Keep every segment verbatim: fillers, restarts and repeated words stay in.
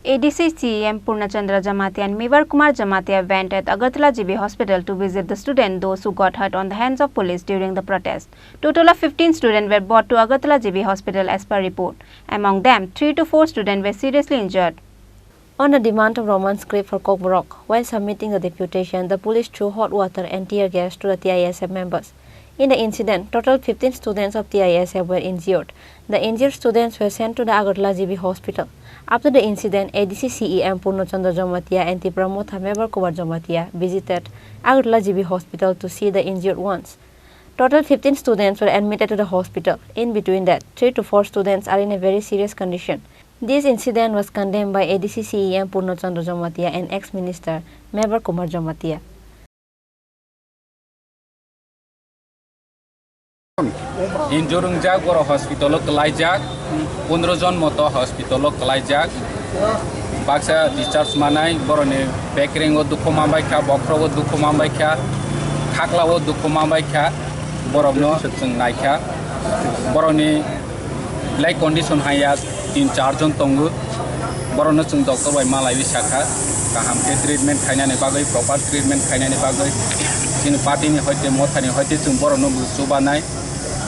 A D C C E M Purna Chandra Jamatia and Mevar Kumar Jamatia went at Agartala G B Hospital to visit the student, those who got hurt on the hands of police during the protest. Total of fifteen students were brought to Agartala G B Hospital as per report. Among them, three to four students were seriously injured. On the demand of Roman script for Kokborok, while submitting the deputation, the police threw hot water and tear gas to the T I S F members. In the incident, total fifteen students of T I S F were injured. The injured students were sent to the Agartala G B hospital. After the incident, A D C C E M Purna Chandra Jamatia and Tipra Motha Mevar Kumar Jamatia visited Agartala G B hospital to see the injured ones. Total fifteen students were admitted to the hospital. In between that, three to four students are in a very serious condition. This incident was condemned by A D C C E M Purna Chandra Jamatia and ex-minister Mevar Kumar Jamatia. Injure wngjak, borok hospital o kwlaijak, pondro jon moto hospital o kwlaijak. Baksa discharge manai, borokni bekreng o dukhu manbai kha, bokhorok o dukhu manbai kha, khakla o dukhu manbai kha, borokno chwng naikha. Borokni belai condition haiya, tin char jon tongo. Borokno chwng doctor bai malaiwi sakha, kaham khe treatment khainani bagwi, proper treatment khainani bagwi. Chini party ni hoite, mothani hoite chwng borokno bo chubanai,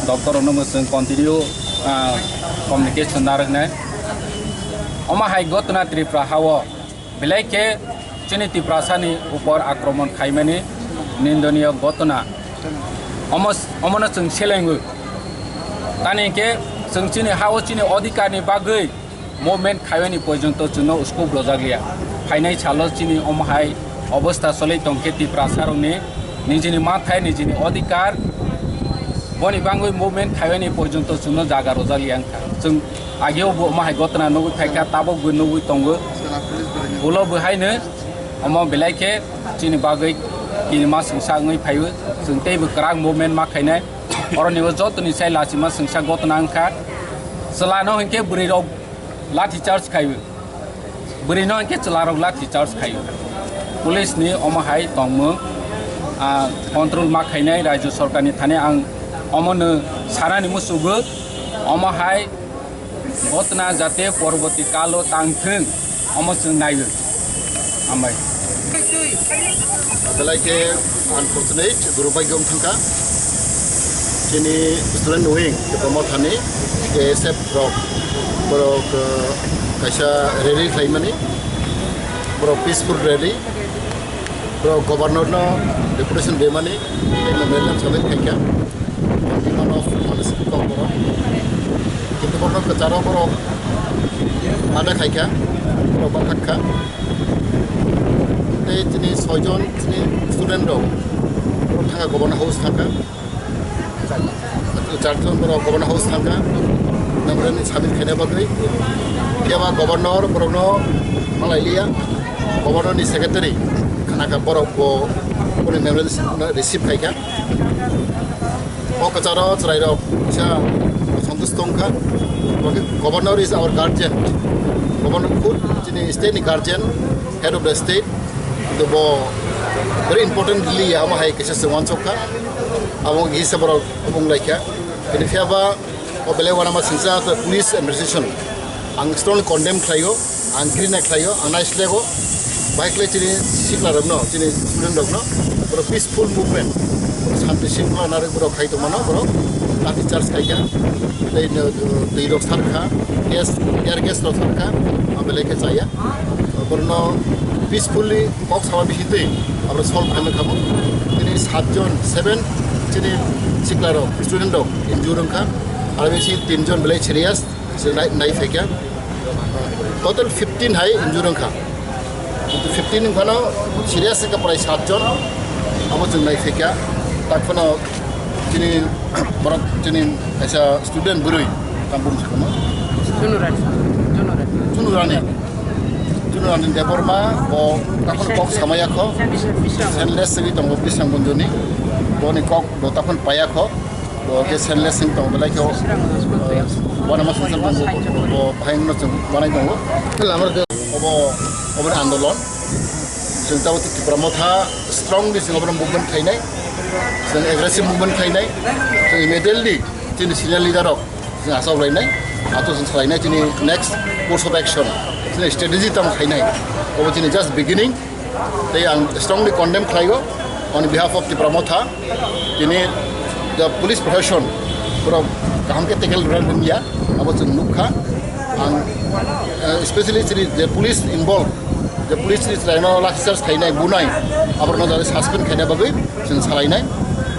doctor rokno bo chwng continue, ah, communication narwknai. Omo hai gotona Tripura hao belai khe chini Tiprasani upor akromon khaimani nindoniyo gotona. Omo, omono chwng selengo. Tani khe chwng chini hao chini odhikarni bagwi movement khaiwani porjonto chwngno scope rwjakliya. Phainai salo chini omo hai obostha choli tongkhe Tiprasarokni nijini mathai, nijini odhikar, boni bagwi movement khaiwani porjonto chwngno jaga rwjakliya wngkha. Chwng ageo bo omo hai gotona nugwi phaikha, tabukbo nugwi tongo. Ulo bo haino omo belai khe chini bagwi kinima swngsa wngwi phaio. Chwng teibo kwrak movement ma khainai. Oroni o jotoni sai lachima swngsa gotona wngkha. Chwlano hinkhe bwrwirok lathi charge khaio. Bwrwino hinkhe chwlarok lathi charge khaio. Police ni omo hai tongmung, ah, control ma khainai Rajya Sorkar ni thani ang omono sanani muchugo. Omo hai gotona jate porborti kalo tang thung, omo chwng naiwi. Hambai. Belai khe unfortunate, durubhagyo wng thangkha. Chini student wing, Tipra Mothani, K S F rok, borok, uh, kaisa rally khlaimani, borok peaceful rally, borok governor no deputation demani, memorandum submit khaikha. Demand of municipal kok borok. Kintu borok kwcharo borok mada khaikha, borok bakhakha. Tei chini soijon chini student rok borok thangkha governor house thangkha. Charjon borok governor house thangkha. Memorandum submit khaina bagwi. Phiya ba governor borokno malailiya. Governor ni secretary khanakha borok bo boni memorandum receive khaikha. O kwcharo chwrairok kisa santusto wngkha. Governor is our guardian. Governor khud chini state ni guardian, head of the state. Bo very important rally ya, amo hai kisa se wansok kha. Amo gisa borok wng laikha. Bini phiya ba o belai uanama singsa police administration. Ang strongly condemn khlaio, ang ghrinna khlaio, ang naislego. Bahai khlai chini sikla rokno, chini student rokno, borok peaceful movement, borok shanti shringkhola narwk borok khai tongmano, borok lathi charge khaikha, tei no, twi rok sarkha, gas, tear gas rok sarkha, ang belai khe chaya. Borokno peacefully kok sama bisingtwi abo solve khaima khamu. Tini satjon, seven chini sikla rok, student rok injure wngkha, aro bisi tinjon belai serious. Se nai, nai phaikha. Total fifteen hai injure wngkha. Kintu fifteen wngkhano serious wngkha prai satjon. Abo chwng nai phaikha. Takphano chini borok chini kaisa student bwrwi, tamo bumung se kono? Junurani. Junurani. Junurani. Junurani Debbarma, bo takphano kok samaya kho. Senles simi tongo Bisram Gunjuni. Boni kok bo takphano paya kho. Bo khe senles wng tong belai khe, eh, uanama singsa bo, bo, bo bahai wngno chwng banai tongo. Obo, obo ni andolon. Chwng tabuk Tipra Motha strongly chwng obo movement khainai. Chwng aggressive movement khainai. Chwng immediately chini senior leader rok chwng achuk lainai. Achuk chwng salainai chini next course of action. Chini strategy tamo khainai. Obo chini just beginning. Tei ang strongly condemn khlaio on behalf of Tipra Motha. Tini the police profession pura kaham khe tackle rwna rwngya. Abo chwng nukha. Ang, eh, especially chini the police involved, the police chini chwraino lathi charge khainai, bunai, aborno jani suspend khaina bagwi chwng salainai.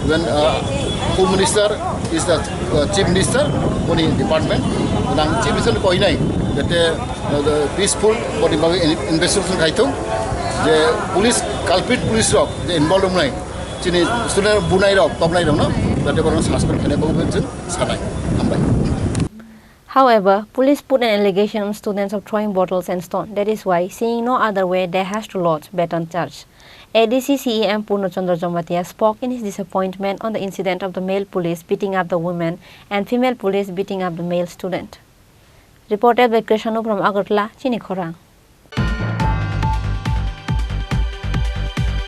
Even, uh, Home Minister is the, uh, Chief Minister, boni department. Ang Chief Minister koinai, jate, uh, the peaceful boni bagwi in-, investigation khaithung, je police, culprit police rok je involved wngnai, chini student bunai rok, topnai rokno, jate borokno suspend khaina bagwi chwng sanai. Hambai. However, police put an allegation on students of throwing bottles and stone. That is why, seeing no other way, they has to lodge baton charge. A D C C E M Purno Chandra Jamatia spoke in his disappointment on the incident of the male police beating up the women and female police beating up the male student. Reported by Krishanu from Agartala, Chini Khorang.